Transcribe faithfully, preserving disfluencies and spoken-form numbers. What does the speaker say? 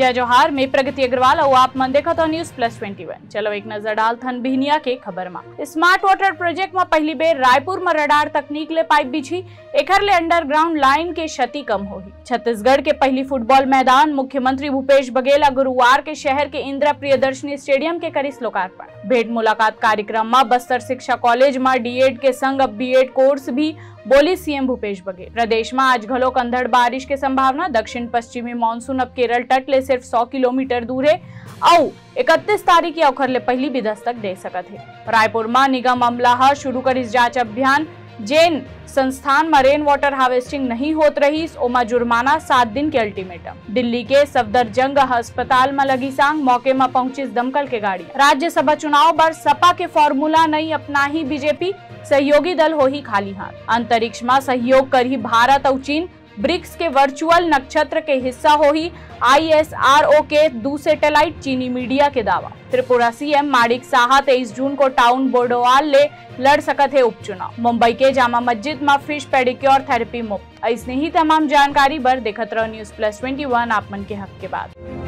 जय जोहार, मैं प्रगति अग्रवाल अउ आप मन देखत हो News Plus Twenty One। चलो एक नजर डालथन बिहनिया के खबर मा। स्मार्ट वाटर प्रोजेक्ट मा पहली बेर रायपुर मा रडार तकनीक ले पाइप बिछी, एखर ले अंडरग्राउंड लाइन के क्षति कम होही। छत्तीसगढ़ के पहली फुटबॉल मैदान मुख्यमंत्री भूपेश बघेल ह गुरुवार के शहर के इंदिरा प्रियदर्शनी स्टेडियम के करिस लोकार्पण। भेंट मुलाकात कार्यक्रम मा बस्तर शिक्षा कॉलेज मा डीएड के संग अब बीएड कोर्स भी, बोली सीएम भूपेश बघेल। प्रदेश मा आज घलोक अंधड़ बारिश के संभावना, दक्षिण पश्चिमी मानसून अब केरल तट ले सिर्फ सौ किलोमीटर दूर हे, अउ इकतीस तारीख या ओखर ले पहिली भी दस्तक दे सकत हे। रायपुर मा निगम अमला ह शुरू करिस जांच अभियान। जेन संस्थान म रेन वाटर हार्वेस्टिंग नहीं होत रहिस, ओमा जुर्माना, सात दिन के अल्टीमेटम। दिल्ली के सफदरजंग अस्पताल म लगी सांग, मौके म पहुंचिस दमकल के गाड़ी। राज्यसभा चुनाव बर सपा के फॉर्मूला नई अपनाही बीजेपी, सहयोगी दल होही खाली हाथ। अंतरिक्ष म सहयोग करही भारत अउ चीन, ब्रिक्स के वर्चुअल नक्षत्र के हिस्सा होही आईएसआरओ के दू सैटेलाइट, चीनी मीडिया के दावा। त्रिपुरा सीएम माणिक साहा तेईस जून को टाउन बोर्डोवाल ले लड़ सकत हे उपचुनाव। मुंबई के जामा मस्जिद म फिश पेडिक्योर थेरेपी मुफ्त। अइसने ही तमाम जानकारी बर देखत रहो News Plus Twenty One, आप मन के हक के बात।